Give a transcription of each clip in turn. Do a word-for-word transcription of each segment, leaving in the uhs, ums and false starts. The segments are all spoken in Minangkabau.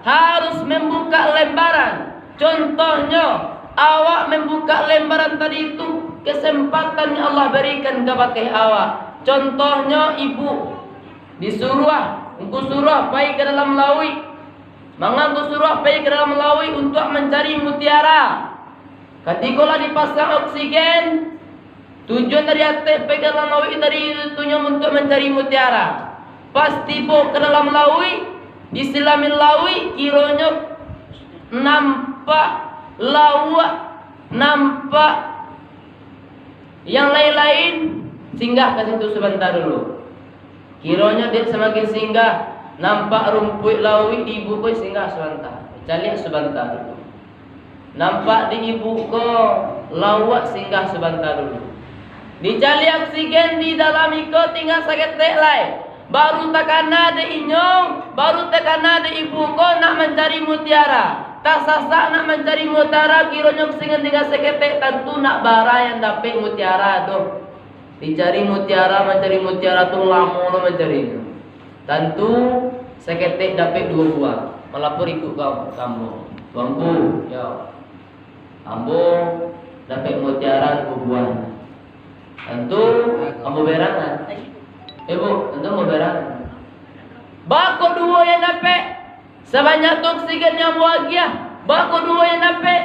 harus membuka lembaran. Contohnyo, awak membuka lembaran tadi itu kesempatan yang Allah berikan kepada awak. Contohnyo, ibu disuruah, ungku suruah pai ka dalam lauik. Manga ungku suruah pai ka dalam lauik untuak mancari mutiara. Katiko lah dipasang oksigen, tujuan dari ateh pai ka dalam lauik tadi itu nyo untuak mancari mutiara. Pas tibo ka dalam lauik, disilami lauik, kironyo nampak lauak, nampak yang lain-lain, singgah ka situ sabanta dulu. Kironyo dek samakin singgah, nampak rumpuik lauik di ibu ko, singgah sabanta, caliak sabanta dulu. Nampak di ibu ko lauak, singgah sabanta dulu. Dicaliak oksigen di dalam iko tingga saketek lai. Baru takana dek inyo, baru takana dek ibu ko nak mancari mutiara. Tasasak nak mancari mutiara, kironyo oksigen tingga saketek, tantu ndak bara yang dapek mutiara tu. Dicari mutiara, mancari mutiara tu lamo lo mancarinyo. Tantu saketek dapek duo buah. Malapor ikuik ka ambo, "Tuanku, yo, ambo dapek mutiara duo buah." Tantu ambo berangan. Eh, Bu, tantu ambo berangan. Bako duo yang dapek? Sabanyak tu oksigen yang ambo agiah, bako duo yang dapek?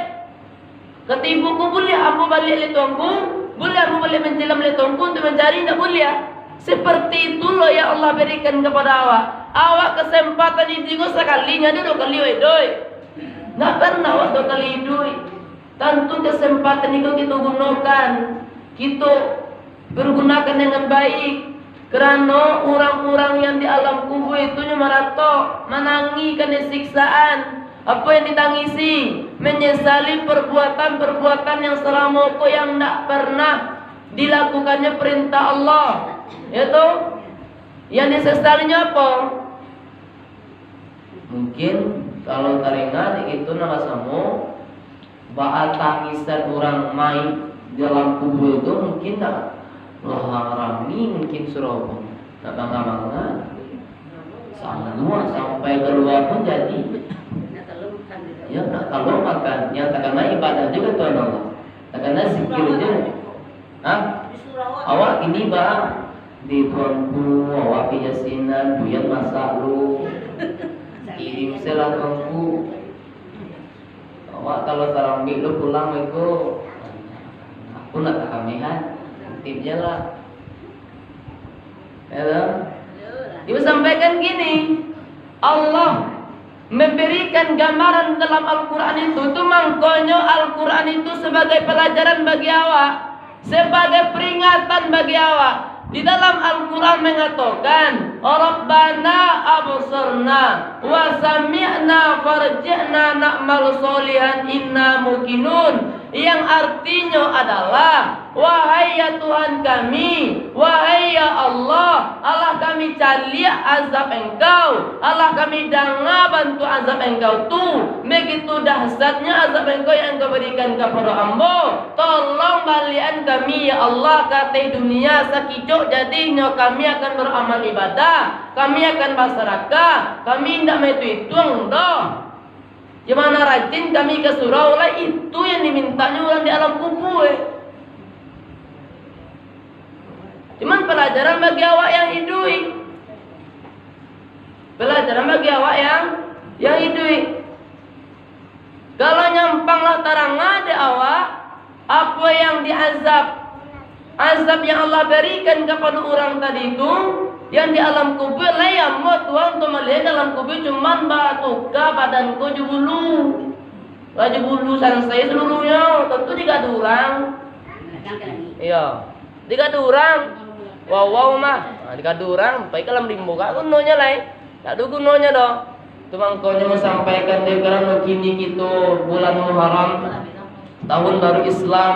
Kata ibu ko, "Buliah ambo baliak lai Tuanku? Buliah ambo baliak manjalam lai Tuanku untuak mancari?" "Indak buliah." Seperti itulah yang Allah berikan kepada awak. Awak kesempatan itu ko sakali, ndak ado duo kali awak iduik. Ndak pernah awak duo kali iduik. Tantu kesempatan itu kito gunokan, kito pergunakan dengan baik. Karano urang-urang yang di alam kubua itu nyo maratok, manangi kanai siksaan. Apo yang ditangisi? Menyesali perbuatan-perbuatan yang salamo ko yang ndak pernah dilakukannyo perintah Allah. Ya toh? Yang disesalinyo apo? Mungkin kalau taringat itu nan basamo, baa tangisan urang mayik dalam kubua itu, mungkin ndak, wah, rami mungkin surau pun. Ndak bangga-bangga. Samua sampai kalua pun jadi. Ya, ndak kalua makan. Yang takana ibadah juo ka Tuhan Allah. Takana zikir juo. Hah? Awak kini ba di Tuanku, awak pi yasinan, buyan masak lu. Kirim se lah Tuanku. Awak kalau tarambik lu pulang beko, aku nak takamehan. Titip je lah. Ya toh? Ibu sampaikan gini, Allah memberikan gambaran dalam Al-Quran itu, tu mangkonyo Al-Quran itu sebagai pelajaran bagi awak, sebagai peringatan bagi awak. Di dalam Al-Quran mengatakan, "Rabbana absarna wa sami'na farji'na na'mal sholihan inna muqinun." Yang artinyo adalah, "Wahai ya Tuhan kami, wahai ya Allah, alah kami caliak azab Engkau, alah kami danga bantuak azab Engkau tu, begitu dahsyatnya azab Engkau yang Engkau berikan kapado ambo. Tolong baliakan kami, ya Allah, ka ateh dunia sakijok, jadinyo kami akan baramal ibadah, kami akan basadakah, kami indak maitung-ituang doh." Di mano rajin kami ka surau, lah itu yang dimintanyo urang di alam kubua, eh. Cuman pelajaran bagi awak yang iduik. Pelajaran bagi awak yang, yang iduik. Kalau nyampang lah tarang dek awak, apo yang diazab, azab yang Allah barikan kapado urang tadi tu, yang di alam kubua, lai amuah Tuhan tu maliek dalam kubua, cuman batuka badan ko jo bulu. Lah jo bulu sansai saluruhnyo, tantu digaduah urang. Iyo. Digaduah urang. Wawau mah. Ha, digaduah urang, pai ka alam rimbo, ka gunonyo lai. Ndak ado gunonyo doh. Tu mangkonyo sampaikan dek karano kini kito bulan Muharram, tahun baru Islam,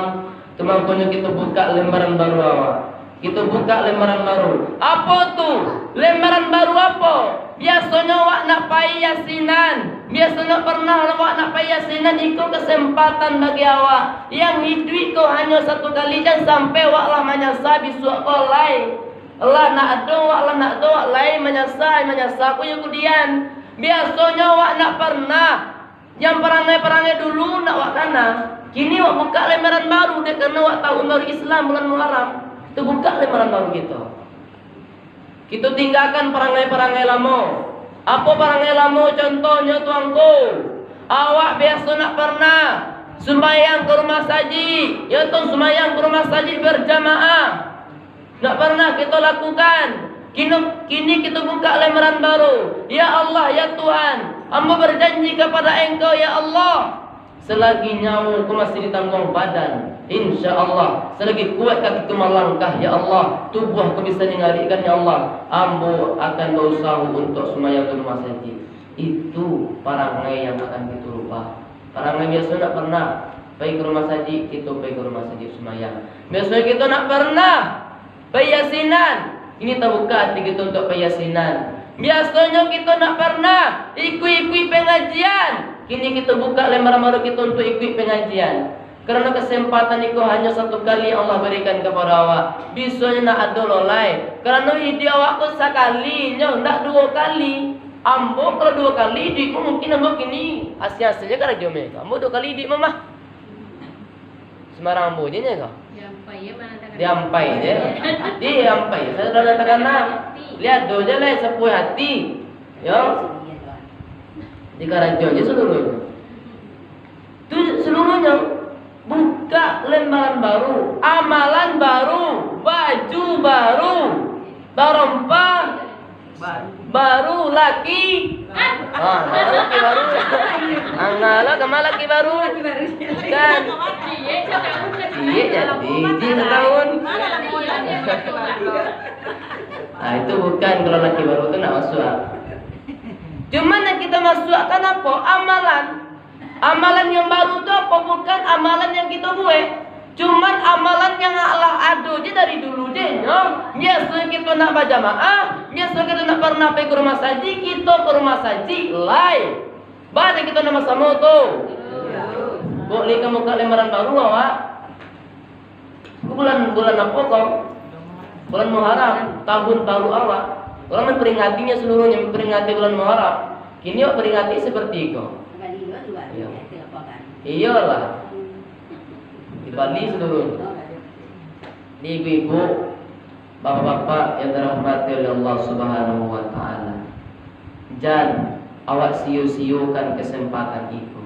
tu mangkonyo kito buka lembaran baru awak. Kito buka lembaran baru. Apo tu? Lembaran baru apo? Biasonyo awak nak pai yasinan. Biasonyo pernah awak nak pai yasinan, iko kesempatan bagi awak. Yang iduik ko hanyo satu kali, jan sampai awak lah manyasa bisuak ko lai. Lah nak ado awak, lah nak ado awak lai manyasa, manyasa ko yo kudian. Biasonyo awak nak pernah Yang parangai-parangai dulu ndak wak kana, kini wak bukak lembaran baru, dek karano wak tahun baru Islam bulan Muharram. Kito bukak lembaran baru kito. Kito tinggakan parangai-parangai lamo. Apo parangai lamo? Contohnyo, tuangku, awak biaso ndak parnah sumbayang ka rumah sajik, yo tu, sumbayang ka rumah sajik berjamaah. Ndak parnah kito lakukan. Kino, kini kito bukak lembaran baru. Ya Allah, ya Tuhan, ambo berjanji kapada Engkau, ya Allah, selagi nyawo ko masih ditangguang badan, insya Allah, selagi kuat kaki ko malangkah, ya Allah, tubuah ko bisa ningarikkan, ya Allah, ambo akan bausaho untuak sumbayang ka rumah sajik. Itu parangai yang akan kito rubah. Parangai biaso ndak parnah pai ka rumah sajik, kito pai ka rumah sajik sumbayang. Biaso kito ndak parnah pai yasinan, kini tabuka ati kito untuak pai yasinan. Biasonyo kito ndak parnah ikuik-ikuik pengajian, kini kito buka lembaran baru kito untuak ikuik pengajian. Karano kesempatan iko hanyo satu kali Allah barikan kapado awak. Bisonyo ndak ado lo lai. Karano iduik awak ko sakali nyo, ndak duo kali. Ambo kalau duo kali iduik ko, mungkin ambo kini asia-asianyo karajo mah. Ambo duo kali iduik mah. Sembarang ambo je nyo ko. Diampai je. Diampai, saudara takana. Lihat do je lah sapuai hati. Yo. Dikarajo je seluruhnyo. Tu seluruhnyo. Buka lembaran baru, amalan baru, baju baru, barompa baru, laki. Ah, laki baru. Angah lah, kama laki baru? Kan? Ciek jadi, ciek setahun. Ah, itu bukan, kalau laki baru tu nak masuk, ah. Cuman yang kita masukkan apa? Amalan. Amalan yang baru tu apa? Bukan amalan yang kita buat. Cuman amalan yang lah ado je dari dulu je nyo. Biaso kito nak bajamaah, biaso kito nak parnah pai ka rumah sajik, kito ka rumah sajik lai. Bana kito nak basamo tu. Buek lai ka buka lembaran baru awak. Bulan, bulan apo ko? Bulan Muharram, tahun baru awak. Urang memperingatinya seluruhnya, memperingati bulan Muharram. Kini awak peringati seperti iko. Iyo. Iyolah. Di Bali seluruhnya. Di ibu-ibu, bapak-bapak yang dirahmati oleh Allah Subhanahu wa Ta'ala. Jan awak sio-siokan kesempatan itu.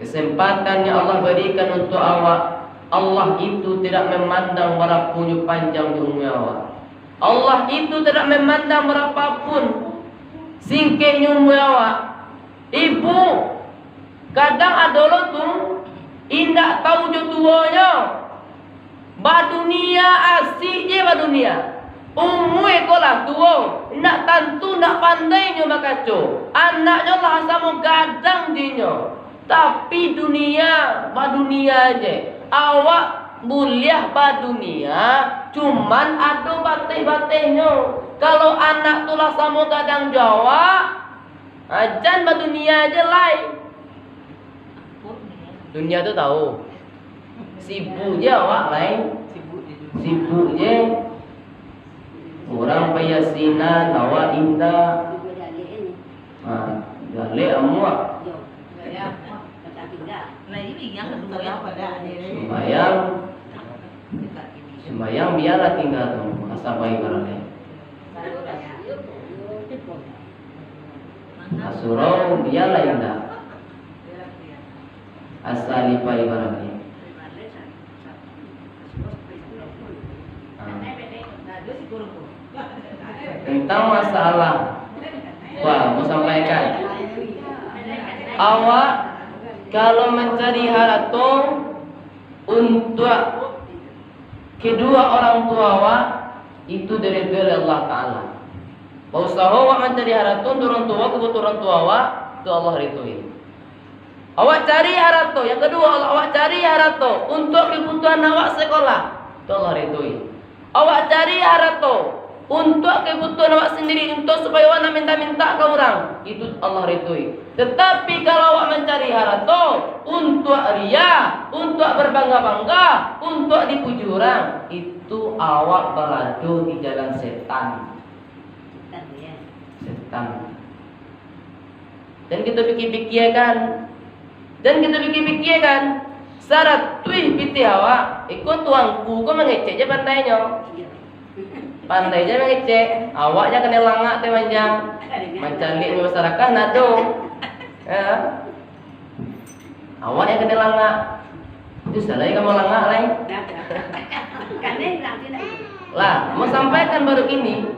Kesempatan yang Allah berikan untuk awak, Allah itu tidak memandang barapo nyo panjang nyo umua awak. Allah itu tidak memandang barapapun singkeknyo umua awak. Ibu, kadang ado lo tu, indak tahu jo tuonyo. Badunia, asik je badunia. Umua ko lah tuo, indak tantu, indak pandai nyo bakaco. Anaknyo lah samo gadang jo inyo. Tapi dunia, badunia je. Awak buliah badunia, cuman ado bateh-batehnyo. Kalau anak tu lah samo gadang jo awak, ah, jan badunia je lai. Dunia tu tahu. Sibuk je awak lai. Sibuk je. Urang pai yasinan, awak indak. Ha, jaleh amuah. Sumbayang. Sumbayang bialah tingga tu, asa pai baralek. Asurau bialah indak. Asa lipai baralek. Ha. Tentang masalah, wah, mau sampaikan. Awak kalau mancari harato untuak kedua orang tua awak, itu diridoi oleh Allah Ta'ala. Bausaho awak mancari harato untuak orang tua, kebutuhan orang tua awak, tu Allah ridoi. Awak cari harato. Yang kedua, awak cari harato untuak kebutuhan awak sekolah. Itu Allah ridoi. Awak cari harato untuak kebutuhan awak sendiri, untuak supayo awak nak minta-minta ka urang, itu Allah ridoi. Tetapi kalau awak mancari harato untuak riya, untuak berbangga-bangga, untuak dipuji urang, itu awak barado di jalan setan. Setan. Dan kita pikir-pikirkan, Jan kito pikia-pikia kan, saratuih pitih awak, iko tuangku ko mangecek je pandainyo. Pandai je mangecek, awak je kanai langak teh manjang. Mancaliak di masyarakat ndak ado. Ya. Awak je kanai langak. Itu salah ka malangak lai. Lah, mau sampaikan baru kini,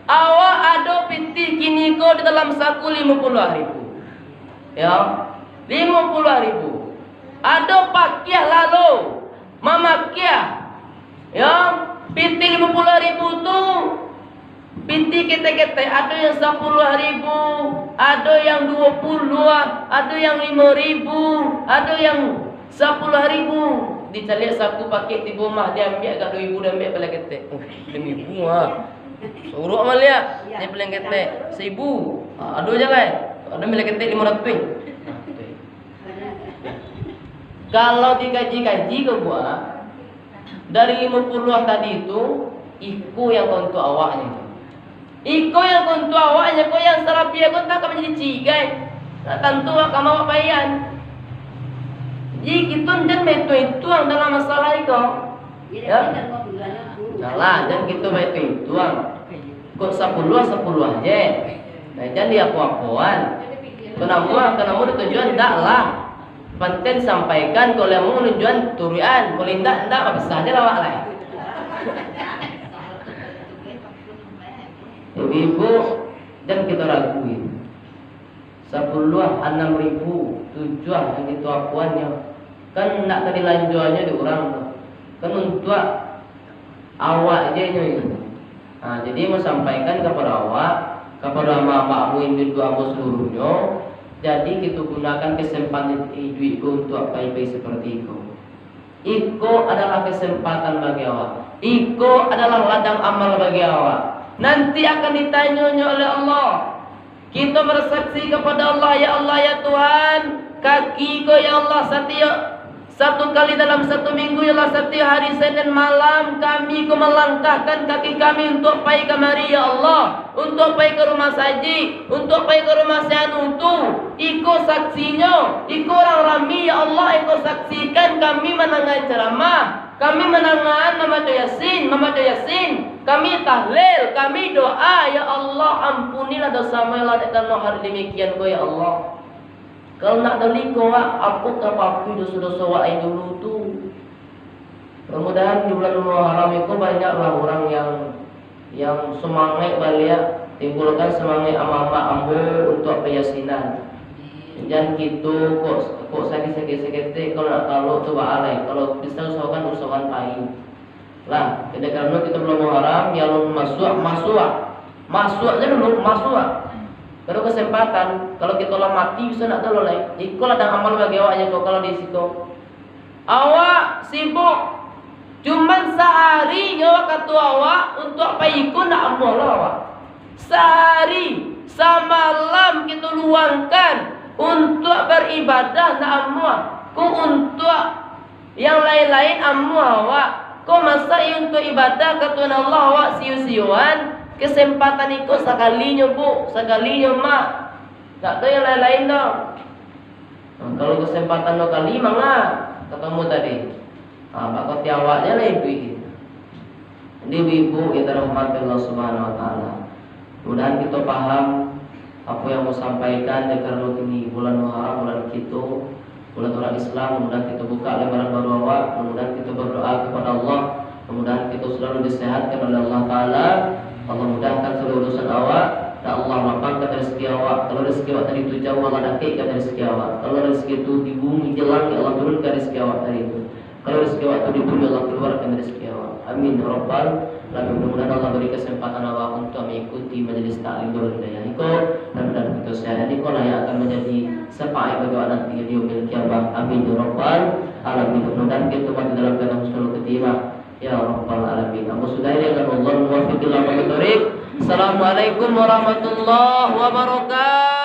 awak ado pitih kini ko di dalam saku limo puluah ribu. Ya, limo puluah ribu. Ado pakiah lalo, mamakiah. Ya, pitih limo puluah ribu tu, pitih ketek-ketek, ado yang sapuluah ribu, ado yang duo puluah, ado yang limo ribu, ado yang sapuluah ribu. Dicaliak saku pakiah tibo mah, diambiak agak duo ribu, diambiak paliang ketek. Oh, limo ribu ah. Suruh maliak, dia paliang ketek, saribu. Ah, ado je lai. Ado paliang ketek limo ratuih. Nah, tu. Kalau dikaji-kaji ko buah, dari limo puluah tadi tu, iko yang ka untuak awaknyo. Iko yang ka untuak awaknyo ko, yang salabiah ko antah ka manjadi cigai. Ndak tantu awak ka mawak paian. Jadi, kito jan baitu-ituang dalam masalah iko. Ya. Salah, jan kito baitu-ituang. Kok sapuluah, sapuluah je. Nah, jan diapo-apoan. Kok namuah, kok namuah tujuan, ndak lah. Pantiang disampaikan, kalau namuah tujuan, turuikan. Kalau indak, indak, bapisah je lah awak lai. Ibu-ibu, jan kito ragui. Sapuluah, anam ribu, tujuah, yang kito apoannyo. Kan ndak ka dilanjuannyo di urang tu. Kan untuak awak je nyo itu. Ha, jadi, mau sampaikan kapado awak, kapado amak-amakmu, induak-induakmu saluruahnyo, jadi, kito gunakan kesempatan iduik ko untuak pai-pai seperti iko. Iko adalah kesempatan bagi awak. Iko adalah ladang amal bagi awak. Nanti akan ditanyonyo oleh Allah. Kito bersaksi kepada Allah, "Ya Allah, ya Tuhan, kami ko, ya Allah, satiok satu kali dalam satu minggu, ya Allah, satiok hari Senin malam, kami ko melangkahkan kaki kami untuk pai kamari, ya Allah, untuk pai ka rumah si Haji, untuk pai ka rumah si Anu tu. Iko saksinyo, iko urang rami, ya Allah, iko saksikan kami mandangakan ceramah, kami mandangakan mambaco Yasin, mambaco Yasin, kami tahlil, kami doa, ya Allah, ampunilah dosa kami, ya Allah, dek karano hari demikian ko, ya Allah." Kalau ndak dari ko, wak, apo ka pakuih doso-doso wak yang dulu tu? Mudah-mudahan di bulan Muharram iko banyaklah urang yang, yang semangat baliak, timbulkan semangat amak-amak ambo untuak payasinan. Jan kito kok, kok sakik-sakik saketek, kalau nak talok tu baalai, kalau bisa usahakan, usahakan pai. Lah, jadi karano kito bulan Muharram, yang alun masuak, masuak. Masuak je dulu, masuak. Baru kesempatan, kalau kito lah mati, bisa nak tahu lai. Iko ladang amal bagi awak je ko, kalau di siko. Awak sibuk. Cuman sahari nyo wakatu awak untuak pai iko ndak amuah lo awak. Sahari, samalam kito luangkan untuak baribadah ndak amuah. Ko untuak yang lain-lain amuah awak. Ko masa iyo untuak ibadah ka Tuhan Allah awak siyo-siyoan. Kesempatan iko sakalinyo, Bu, sakalinyo, Mak. Ndak ado yang lain-lain doh. Nah, kalau kesempatan dua kali, manga katamu tadi. Nah, bak kati awaknyo lah iduik. Jadi, ibu-ibu yang dirahmati Allah Subhanahu wa Ta'ala, mudahan kito paham apo yang mau sampaikan, dek karano kini bulan Muharram, bulan kito, bulan urang Islam, mudahan kito buka lembaran baru awak, mudahan kito berdoa kepada Allah, mudahan kito selalu disehatkan oleh Allah Ta'ala. Allah mudahkan segala urusan awak, dan Allah lapangkan rezeki awak. Kalau rezeki awak tadi tu jauah, Allah dakekkan rezeki awak. Kalau rezeki tu di bumi jelang, ya Allah turunkan rezeki awak tadi tu. Kalau rezeki awak tu di bumi, Allah keluarkan rezeki awak. Amin ya rabbal alamin. Mudah-mudahan Allah beri kesempatan awak untuk mengikuti majelis taklim Darul Hidayah iko, dan mudah-mudahan kito sehat. Dan iko lah yang akan menjadi syafaat bagi awak nanti di yaumil qiyamah. Amin ya rabbal alamin. Mudah-mudahan kito mati dalam keadaan husnul khotimah. Ya Rabbal Alamin. Ambo sudahi dengan, wallahul muwaffiq ila aqwamit thariq. Assalamualaikum warahmatullahi wabarakatuh.